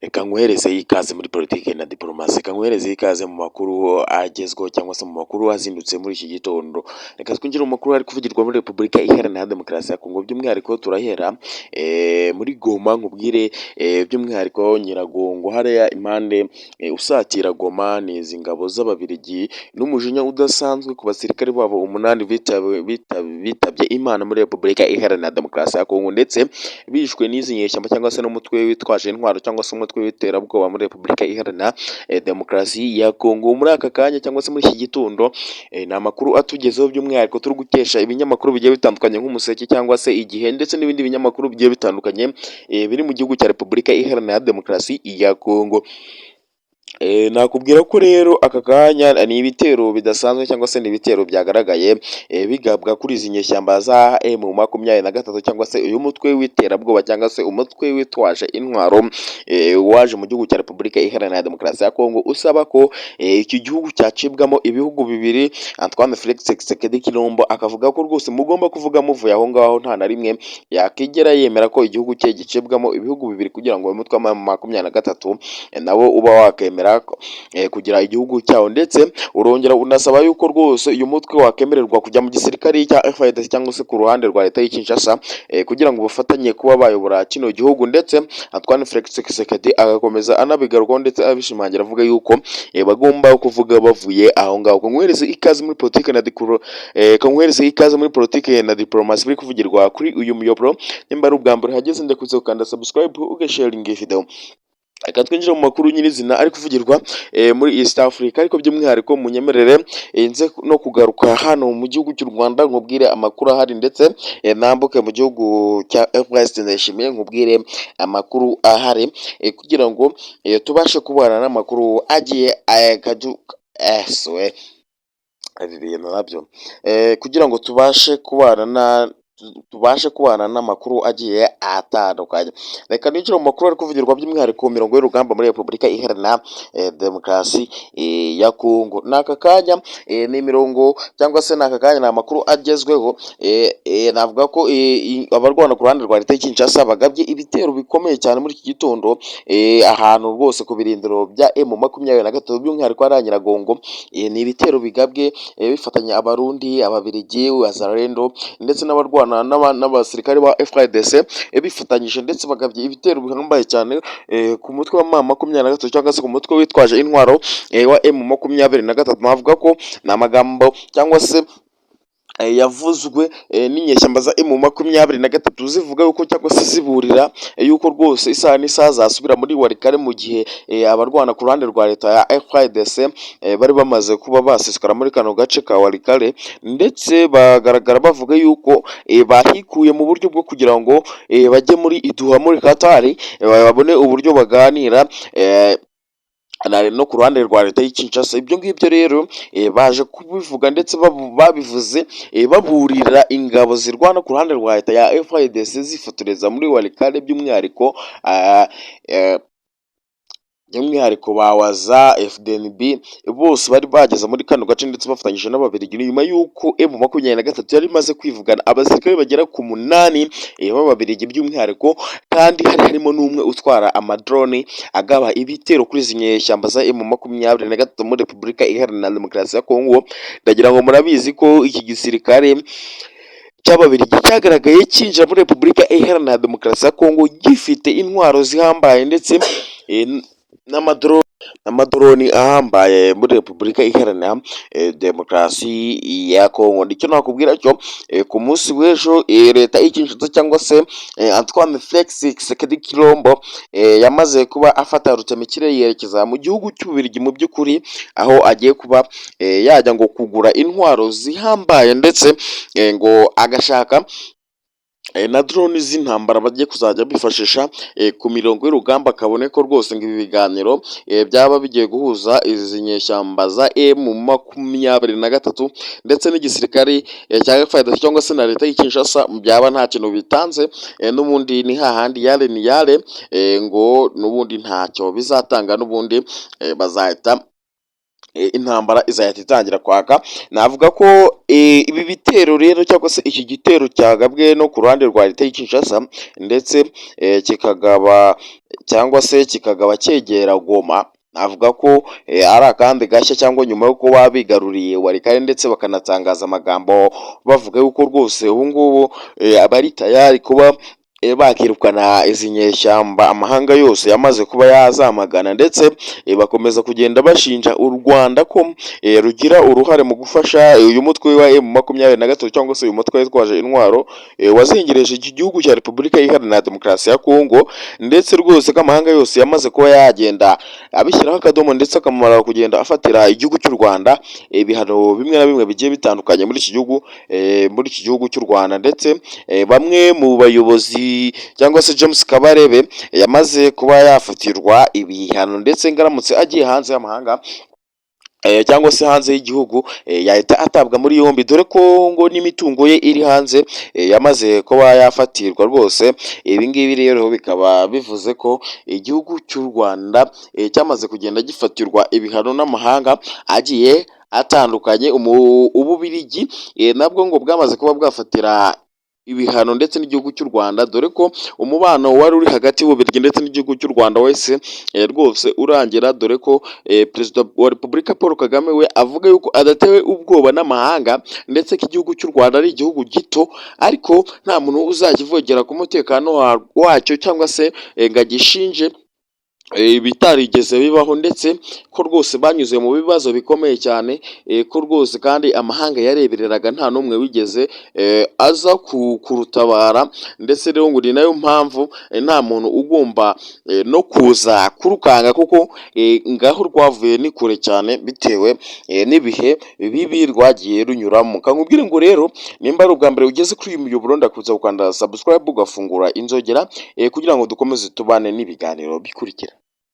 Reka nkuhereze ikaze muri politiki na diporomasi, reka nkuhereze ikaze mu makuru agezweho cyangwa se mu makuru azindutse muri iki gitondo. Reka twinjire mu makuru ari kuvugirwa muri Repubulika Iharanira Demokarasi ya Kongo, by'umwihariko turahera muri Goma, nkubwire by'umwihariko Nyiragongo hariya impande usatira Goma. Ni izi ngabo z'Ababiligi n'umujinya udasanzwe ku basirikare babo umunani bitabye Imana muri Repubulika Iharanira Demokarasi ya Kongo, ndetse bishwe n'izi nyeshyamba cyangwa se n'umutwe witwaje intwaro cyangwa se umutwe w'iterabwoba muri Repubulika Iharanira Demokarasi ya Kongo. Muri aka kanya cyangwa se muri iki gitondo, ni amakuru atugezeho by'umwihariko turi gukesha ibinyamakuru bigiye bitandukanye nk'Umuseke cyangwa se Igihe, ndetse n'ibindi binyamakuru bigiye bitandukanye biri mu gihugu cya Repubulika Iharanira Demokarasi ya Kongo. Nakubwira ko rero aka kanya ni ibitero bidasanzwe cyangwa se ni ibitero byagaragaye bigabwa kuri izi nyeshyamba za M23 cyangwa se uyu mutwe w'iterabwoba cyangwa se umutwe witwaje intwaro waje mu gihugu cya Repubulika Iharanira Demokarasi ya Kongo usaba ko iki gihugu cyacibwamo ibihugu bibiri. Antoine Felix Tshisekedi Tshilombo akavuga ko rwose mugomba kuvuga muvuye aho ngaho, nta na rimwe yakigera yemera ko igihugu cye gicibwamo ibihugu bibiri kugira ngo uyu mutwe wa M23 nawo uba wakemera kugira igihugu cyawo. Ndetse urongera unasaba yuko rwose uyu mutwe wakemererwa kujya mu gisirikare cya FARDC cyangwa se ku ruhande rwa leta y'i Kinshasa kugira ngo bafatanye kuba bayobora kino gihugu. Ndetse Antoine Felix Tshisekedi agakomeza anabigarukaho ndetse abishimangira avuga yuko bagomba kuvuga bavuye aho ngaho. Kanguhereze ikaze muri politike na dikuro kanguhereze ikaze muri politike na diplomasi biri kuvugirwa kuri uyu muyoboro. Nimba ari ubwa mbere uhageze, ndakwibutsa gukanda subscribe, ugasharinga video. Reka twinjire mu makuru nyirizina ari kuvugirwa muri East Africa, ariko by'umwihariko munyemerere nze no kugaruka hano mu gihugu cy'u Rwanda nkubwire amakuru ahari, ndetse nambuke mu gihugu cya Evariste Ndayishimiye nkubwire amakuru ahari kugira ngo tubashe kubana n'amakuru agiye ibi bintu nabyo kugira ngo tubashe kubana n'amakuru agiye atandukanye. Reka ninjire mu makuru ari kuvugirwa by'umwihariko mu mirongo y'urugamba muri Repubulika Iharanira Demokarasi ya Kongo. Ni aka kanya ni imirongo cyangwa se ni aka kanya ni amakuru agezweho. Navuga ko abarwana ku ruhande rwa leta y'i Kinshasa bagabye ibitero bikomeye cyane muri iki gitondo ahantu rwose ku birindiro bya M23, by'umwihariko hariya Nyiragongo. Ni ibitero bigabwe bifatanya Abarundi, Ababiligi, Wazalendo ndetse n'abarwana n'abasirikare ba FARDC bifatanyije, ndetse bagabye ibitero bihambaye cyane ku mutwe wa M23 cyangwa se ku mutwe witwaje intwaro wa M23. Navuga ko ni amagambo cyangwa se yavuzwe n'inyeshyamba za M23 zivuga yuko cyangwa se ziburira yuko rwose isaha n'isaha zasubira muri Walikale mu gihe abarwana ku ruhande rwa leta ya FARDC bari bamaze kuba basesekara muri kano gace ka Walikale. Ndetse bagaragara bavuga yuko bahikuye mu buryo bwo kugira ngo bajye muri Doha muri Qatar, babone uburyo baganira no ku ruhande rwa leta y'i Kinshasa. Ibyo ngibyo rero baje kubivuga ndetse babivuze baburira ingabo zirwana ku ruhande rwa leta ya FARDC zifotoreza muri Walikale, by'umwihariko ba Waza FDNB bose bari bageze muri kano gace ndetse bafatanyije n'Ababiligi, nyuma y'uko M23 yari imaze kwivugana abasirikare bagera ku munani b'Ababiligi by'umwihariko, kandi hari harimo n'umwe utwara amadrone agaba ibitero kuri izi nyeshyamba za M23 muri Repubulika Iharanira Demokarasi ya Kongo. Ndagira ngo murabizi ko iki gisirikare cy'Ababiligi cyagaragaye cyinjira muri Repubulika Iharanira Demokarasi ya Kongo gifite intwaro zihambaye ndetse n'amadroni ahambaye muri Repubulika Iharanira Demokarasi ya Kongo. Icyo nakubwira cyo, ku munsi w'ejo leta y'i Kinshasa cyangwa se Antoine Felix Tshisekedi Tshilombo yamaze kuba afata rutemikirere yerekeza mu gihugu cy'Ububiligi, mu by'ukuri aho agiye kuba yajya ngo kugura intwaro zihambaye, ndetse ngo agashaka na drone z'intambara bagiye kuzajya bifashisha ku mirongo y'urugamba, kabone ko rwose ngo ibi biganiro byaba bigiye guhuza izi nyeshyamba za M23 ndetse n'igisirikare cya FARDC cyangwa se na leta y'i Kinshasa byaba nta kintu bitanze, n'ubundi ni hahandi yale ni yale, ngo n'ubundi ntacyo bizatanga, n'ubundi bazahita intambara izahita itangira kwaka. Navuga ko ibi bitero rero cyangwa se iki gitero cyagabwe no ku ruhande rwa leta y'i Kinshasa ndetse kikagaba cyangwa se kikagaba cyegera Goma. Navuga ko ari akandi gashya, cyangwa nyuma yo kuba bigaruriye Walikale, ndetse bakanatangaza amagambo bavuga yuko rwose ubu ngubu abari tayari kuba bakirukana izi nyeshyamba, amahanga yose yamaze kuba yazamagana, ndetse bakomeza kugenda bashinja u Rwanda ko rugira uruhare mu gufasha uyu mutwe wa M23, cyangwa se uyu mutwe witwaje intwaro wazengereje iki gihugu cya Repubulika Iharanira Demokarasi ya Kongo, ndetse rwose ko amahanga yose yamaze kuba yagenda abishyiraho akadomo, ndetse akamara kugenda afatira igihugu cy'u Rwanda ibihano bimwe na bimwe bigiye bitandukanye muri iki gihugu cy'u Rwanda. Ndetse bamwe mu bayobozi, cyangwa se James Kabarebe, yamaze kuba yafatirwa ibihano, ndetse ngaramutse agiye hanze y'amahanga cyangwa se hanze y'igihugu yahita atabwa muri yombi, dore ko ngo n'imitungo ye iri hanze yamaze kuba yafatirwa rwose. Ibi ngibi rero bikaba bivuze ko igihugu cy'u Rwanda cyamaze kugenda gifatirwa ibihano n'amahanga agiye atandukanye. Ububirigi nabwo ngo bwamaze kuba bwafatira ibihano ndetse n'igihugu cy'u Rwanda, dore ko umubano wari uri hagati y'Ububiligi ndetse n'igihugu cy'u Rwanda wese rwose urangira, dore ko Perezida wa Repubulika Paul Kagame we avuga yuko adatewe ubwoba n'amahanga, ndetse ko igihugu cy'u Rwanda ari igihugu gito, ariko nta muntu uzakivogera ku mutekano wacyo cyangwa se ngo agishinje ibitarigeze bibaho, ndetse ko rwose banyuze mu bibazo bikomeye cyane, ko rwose kandi amahanga yarebereraga, nta n'umwe wigeze aza kurutabara. Ndetse rero ngo ni nayo mpamvu nta muntu ugomba no kuza kurukanga, kuko ngaho rwavuye ni kure cyane bitewe n'ibihe bibi rwagiye runyuramo. Kankubwire ngo rero nimba ari ubwa mbere ugeze kuri uyu muyoboro, ndakuza gukanda subscribe, ugafungura inzogera kugira ngo dukomeze tubane n'ibiganiro bikurikira.